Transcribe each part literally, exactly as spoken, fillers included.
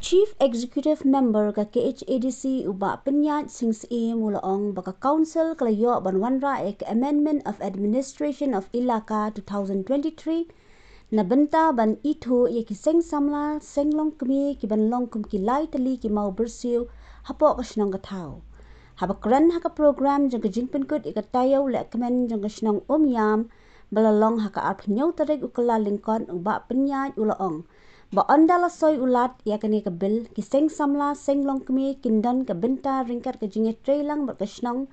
Chief Executive Member ka K H A D C u Bah Pynïaid Sing Syiem u la ong ba ka Council ka la ïoh ban wanrah ïa ka Amendment of Administration of Elaka two thousand twenty-three na bynta ban ithuh ïa ki seng samla seng longkmie ki ban long kum ki lai tylli ki maw byrsiew hapoh ka shnong ka thaw. Haba kren ha ka program jong ka jingpynkut ïa ka taïew lehkmen jong ka shnong Umïam ba la long ha ka arphew hynñiew tarik u Kyllalyngkot, u Bah Pynïaid u la ong ba ynda la soi u lad ïa kane ka bill, ki seng samla seng longkmie kin don ka bynta ryngkat ka jingïatreilang bad ka shnong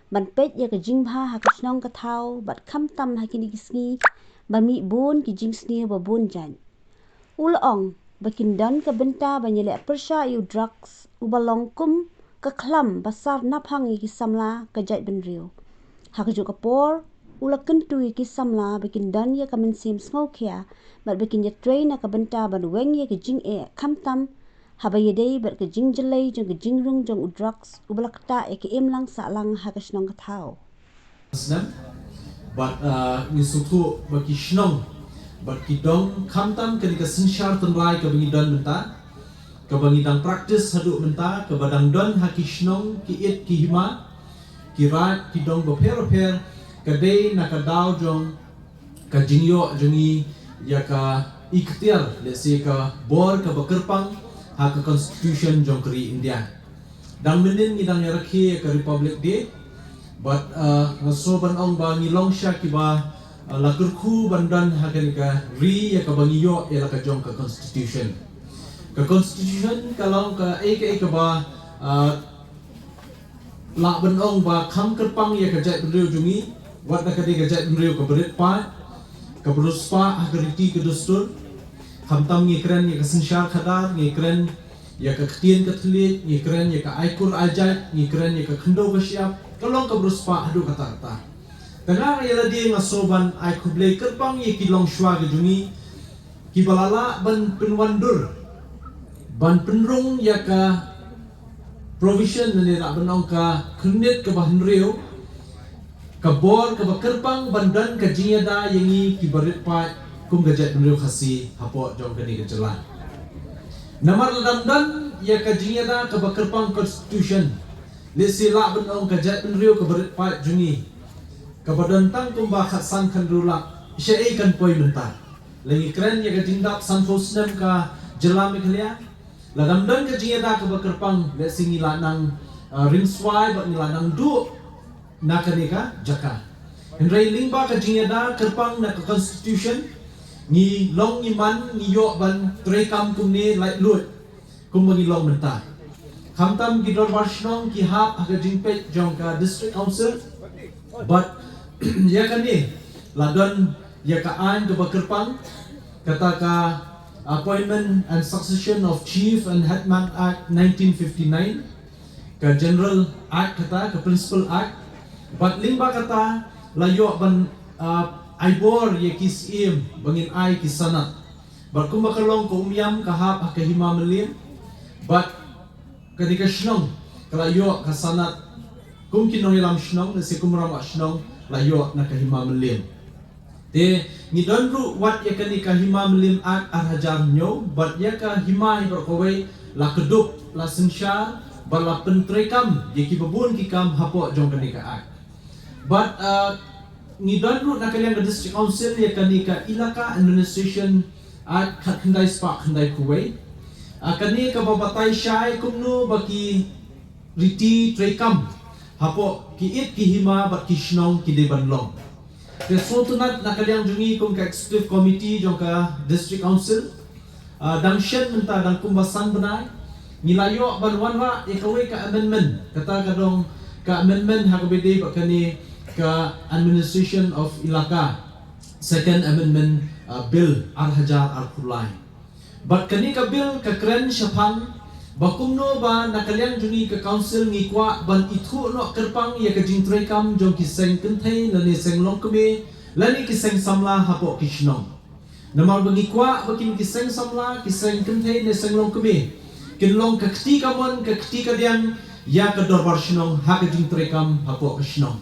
ban peit ïa ka jingbha ha ka shnong ka thaw bad khamtam ha kine ki sngi ba mih bun ki jingsniew ba bun jait. U la ong ba kin don ka bynta ban ïaleh pyrshah ïa u drugs uba long kum ka khlam ba sar naphang ïa ki samla ka jaitbynriew. Ha kajuh ka por u la kyntu ïa ki samla ba kin don ïa ka mynsiem sngewkhia bad ba kin ïatrei na ka bynta ban weng ïa ka jingeh, khamtam haba ïadei bad ka jingjyllei jong ka jingrung jong u drugs uba la ktah ïa ka imlang sahlang ha ka shnong ka thaw. Snem bad, uh, ngi sngewthuh ba ki shnong bad ki dong, khamtam kane ka synshar tynrai kaba ngi don mynta, kaba ngi dang practice haduh mynta, kaba dang don ha ki shnong, ki it, ki hima, ki raid, ki dong bapher bapher, ka dei na ka daw jong ka jingïoh jong ngi ïa ka ikhtiar, lehse ka bor kaba kyrpang ha ka Constitution jong ka ri India. Dang mynnin ngi dang ïarakhe ïa ka Republic Day bad, uh, nga sngew ban ong ba ngi long sha kiba, uh, la kyrkhu ban don ha kane ka ri ïa kaba ngi ïoh ïa la ka jong ka Constitution. Ka Constitution ka long kaei kaei kaba, uh, lah ban ong ba kham kyrpang ïa ka jaitbynriew jong ngi, wat la ka dei ka jaitbynriew kaba rit paid, kaba riewspah ha ka riti ka dustur. Khamtam ngi kren ïa ka synshar khadar, ngi kren ïa ka ktien ka thylliej, ngi kren ïa ka aikur aijait, ngi kren ïa ka khyndew ka shyiap, ka long kaba riewspah haduh katta katta. Tang nga ïa lade nga sngew ban ai khublei kyrpang ïa ki longshuwa ka jong ngi, kiba la lah ban pynwandur, ban pynrung ïa ka provision ne lah ban ong ka khyrnit kaba hynriew, ka bor kaba kyrpang ban don ka jingïada ïa ngi kiba rit paid kum ka jaitbynriew Khasi hapoh jong kane ka jylla. Namar lada ym don ïa ka jingïada kaba kyrpang Constitution, lehse lah ban ong ka jaitbynriew kaba rit paid jong ngi, kaba don tang kumba khatsan khathynriew lak, shaei kan poi mynta. Lada ngi kren ïa ka jingdap sanphew snem ka jylla Meghalaya, lada ym don ka jingïada kaba kyrpang, lehse ngi lah nang, uh, ringswai bad ngi lah nang duh na kane ka jaka. Hynrei lyngba ka jingïada kyrpang na ka Constitution, ngi long ngi man, ngi ïoh ban treikam kumne laitluid kumba ngi long mynta. Khamtam ki dorbar shnong ki hap ha ka jingpeit jong ka District Council bad ïa kane la don ïa ka aiñ kaba kyrpang, kata ka Appointment and Succession of Chief and Headman Act nineteen fifty-nine, ka General Act kata, ka Principal Act. Bad lyngba kata la ïoh ban, ah, ai bor ïa ki syiem ba ngin ai ki sanad. Bad kumba ka long, ka Umïam ka hap ha ka Hima Mylliem, bad kane ka shnong ka la ïoh ka sanad kum ki nongïalam shnong, lehse kum rangbah shnong, la ïoh na ka Hima Mylliem. Te ngi don ruh wat ïa kane ka Hima Mylliem Act ar hajar hynñiew, bad ïa ka hima hi baroh kawei la kdup, la synshar bad la pyntreikam ïa kiba bun ki kam hapoh jong kane ka Act. Bad, ah, ngi don ruh na ka liang ka District Council ïa kane ka Elaka Administration Act khatkhyndai spah khyndaiphew wei. Ah, kane kaba batai shai kumno ba ki riti treikam hapoh ki it ki hima bad ki shnong ki dei ban long. Te sngewtynnat na ka liang jong ngi kum ka Executive Committee jong ka District Council, ah, dang shen mynta dang kumba san bnai, ngi la ïoh ban wanrah ïa kawei ka amendment, kata ka dong ka amendment ha kaba ïadei bad kane ka Administration of Elaka, Second Amendment, ah, Bill ar hajar arphew lai. Bad kane ka bill ka kren shaphang ba kumno ba na ka liang jong ngi ka council ngi kwah ban ithuh noh kyrpang ïa ka jingtreikam jong ki seng kynthei lane seng longkmie lane ki seng samla hapoh ki shnong. Namar ba ngi kwah ba kin ki seng samla, ki seng kynthei ne seng longkmie kin long ka kti kamon, ka kti kadiang ïa ka dorbar shnong ha ka jingtreikam hapoh ka shnong.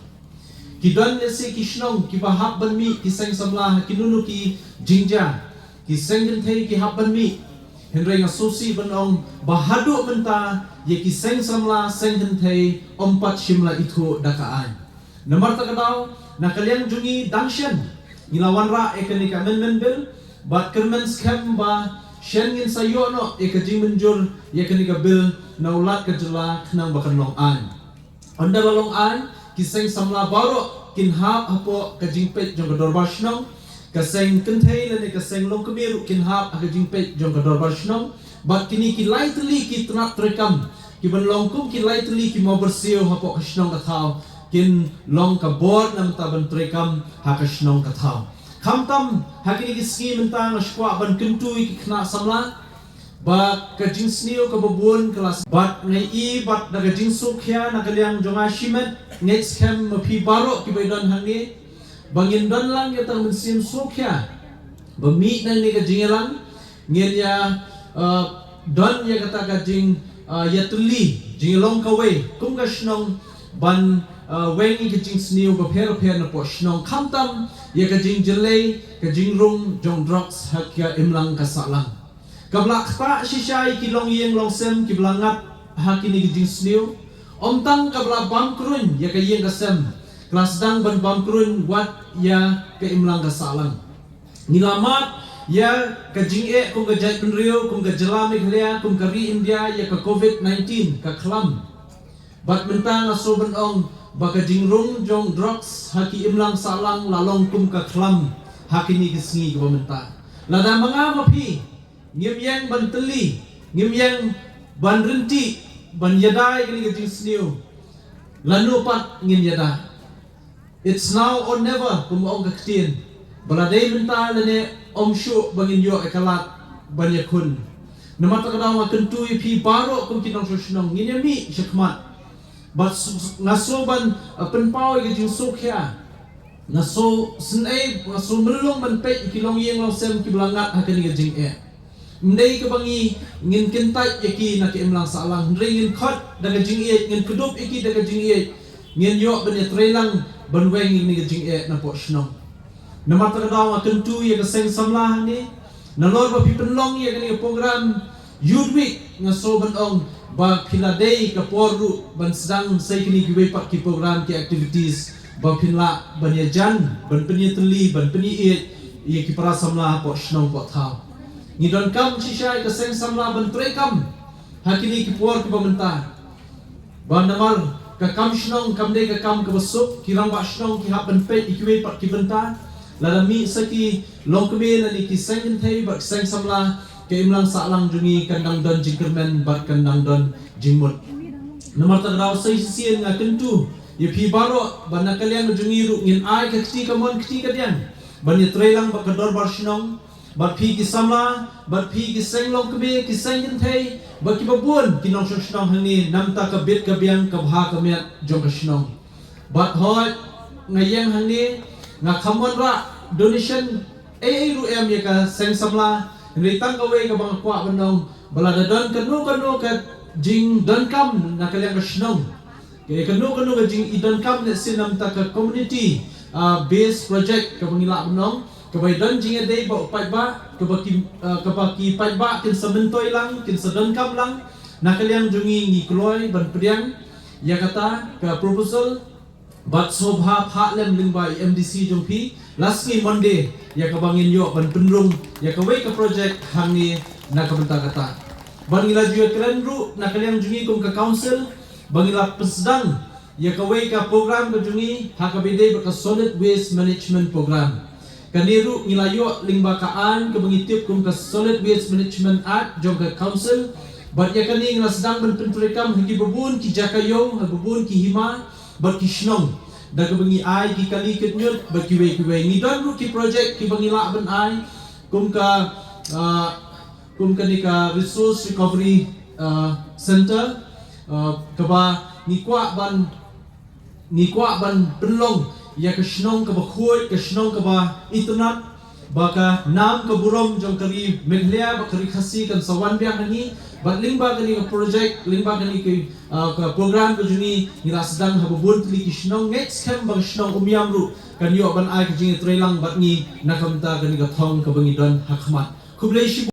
Ki don lehse ki shnong kiba hap ban mih ki seng samla ha kino kino ki jingjia, ki seng kynthei ki hap ban mih. Hynrei nga sngewsih ban ong ba haduh mynta ïa ki seng samla seng kynthei ym pat shym la ithuh da ka aiñ. Namar kata ka daw na ka liang jong ngi dang shen ngi la wanrah ïa kane ka amendment bill bad kyrmen skhem ba shen ngin sa ïoh noh ïa ka jingmynjur ïa kane ka bill na u Lat ka jylla khnang ba kan long aiñ. Ynda la long aiñ, ki seng samla baroh kin hap hapoh ka jingpeit jong ka dorbar shnong. Ka seng kynthei lane ka seng longkmie ruh kin hap ha ka jingpeit jong ka dorbar shnong. Bad kine ki lai tylli ki tnat treikam ki ban long kum ki lai tylli ki mawbyrsiew hapoh ka shnong ka thaw kin long ka bor na mynta ban treikam ha ka shnong ka thaw. Khamtam ha kine ki sngi mynta nga sngewkwah ban kyntu ïa ki khynnah samla ba ka jingsniew kaba bun ka la bad ngi i bad da ka jingsngewkhia na ka liang jong nga shimet. Ngeit skhem ma phi baroh kiba don hangne ba ngin don lang ïa tang mynsiem sngewkhia ba mih nangne ka jingïalang ngin ïa uh, don ïa kata ka jing uh, ïatylli jingïalong kawei kum ka shnong ban uh, weng ïa ka jingsniew bapher bapher napoh shnong khamtam ïa ka jingjyllei ka jingrung jong drugs ha ka imlang ka sahlang. Kaba la ktah shisha ïa ki longïing longsem kiba la ngat ha kine ki jingsniew. Ym tang kaba la bam kruiñ ïa ka ïing ka sem, ka la sdang ban bam kruiñ wat ïa ka imlang ka sahlang. Ngi la mad ïa ka jingeh kum ka jaitbynriew, kum ka jylla Meghalaya, kum ka ri India ïa ka covid nineteen ka khlam. Bad mynta nga sngewbha ban ong ba ka jingrung jong drugs ha ki imlang sahlang la long kum ka khlam ha kine ki sngi kiba mynta. Lada ma nga ma phi ngim ïeng ban tylli, ngim ïeng ban rynti ban ïada ïa kane ka jingsniew, lano pat ngin ïada? It's now or never, kumba ong ka ktien. Ba la dei mynta lane ym shuh ba ngin ïoh ïa ka lad ban ïakhun. Namar kata ka daw nga kyntu ïa phi baroh kum ki nongshong shnong ngin ïa mih shakhmat. Bad nga sngewbha ban pynpaw ïa ka jingsngewkhia. Nga sngewsynei, nga sngewmyllung ban peit ïa ki longïing longsem kiba la ngat ha kane ka jingeh. Ym dei kaba ngi ngin kyntait ïa ki na ka imlang sahlang, hynrei ngin khot da ka jingïeit, ngin kdup ïa ki da ka jingïeit. Ngin ïoh ban ïatreilang ban weng ïa kane ka jingeh napoh shnong. Namar kata ka daw nga kyntu ïa ka seng samla hangne, nalor ba phi pynlong ïa kane ka program Youth Week, nga sngewbha ban ong ba phi la dei ka por ruh ban sdang sa ïa kine kiwei pat ki program ki activities ba phin lah ban ïajan ban pynïatylli ban pynïaieit ïa ki para samla hapoh shnong poh thaw. Ngi donkam shisha ïa ka seng samla ban treikam ha kine ki por kiba mynta. Ba namar ka kam shnong kam dei ka kam kaba suk, ki rangbah shnong ki hap ban peit ïa kiwei pat ki bynta. Lada mih sa ki longkmie lane ki seng kynthei bad ki seng samla, ka imlang sahlang jong ngi kan dang don jingkyrmen bad kan dang don jingmut. Namar kata ka daw sa shisien nga kyntu ïa phi baroh ba na ka liang jong ngi ruh ngin ai ka kti kamon kti kadiang ban ïatreilang bad ka dorbar shnong. Bad phi ki samla, bad phi ki seng longkmie, ki seng kynthei, bad kiba bun ki nongshong shnong hangne, na bynta ka bit ka biang ka bha ka miat jong ka shnong. Bad hooid nga ïeng hangne, nga kham wanrah donation ei ei ruh em ïa ka seng samla, hynrei tang kawei kaba nga kwah ban ong ba lada don kano kano ka jingdonkam na ka liang ka shnong, kano kano ka jingidonkam lehse na bynta ka community based project kaba ngi lah ban ong, kaba ïadon jingïadei bad u paidbah, kaba ki, kaba ki paidbah kin sa myntoi lang, kin sa donkam lang. Na ka liang jong ngi ngi kloi ban pdiang ïa kata ka proposal bad sngewbha phah lem lyngba i MDC jong phi la sngi Monday ïa kaba ngin ïoh ban pynrung ïa kawei ka project hangne na ka bynta kata. Bad ngi la ju ïakren ruh na ka liang jong ngi kum ka council ba ngi la pynsdang ïa kawei ka program ka jong ngi ha kaba ïadei bad ka Solid Waste Management Program. Kane ruh ngi la ïoh lyngba ka aiñ kaba ngi tip kum ka Solid Waste Management Act jong ka council. Bad ïa kane ngi la sdang ban pyntreikam ha kiba bun ki jaka ïew, ha kiba bun ki hima bad ki shnong, da kaba ngi ai ki kali kit ñiut bad kiwei kiwei. Ngi don ruh ki project kiba ngi lah ban ai kum ka kum kane ka Resource Recovery Center kaba ngi kwah ban ngi kwah ban pynlong ïa ka shnong kaba khuid, ka shnong kaba itynnad, ba ka nam ka burom jong ka ri Meghalaya bad ka ri Khasi kan sa wan biang ha ngi. Bad lyngba kane ka project, lyngba kane ka program ka jong ngi, ngi la sdang ha ba bun tylli ki shnong. Ngeit skhem ba ka shnong Umiam ruh kan ïoh ban ai ka jingïatreilang bad ngi na ka bynta kane ka thong kaba ngi don ha khmat. Khublei shibun.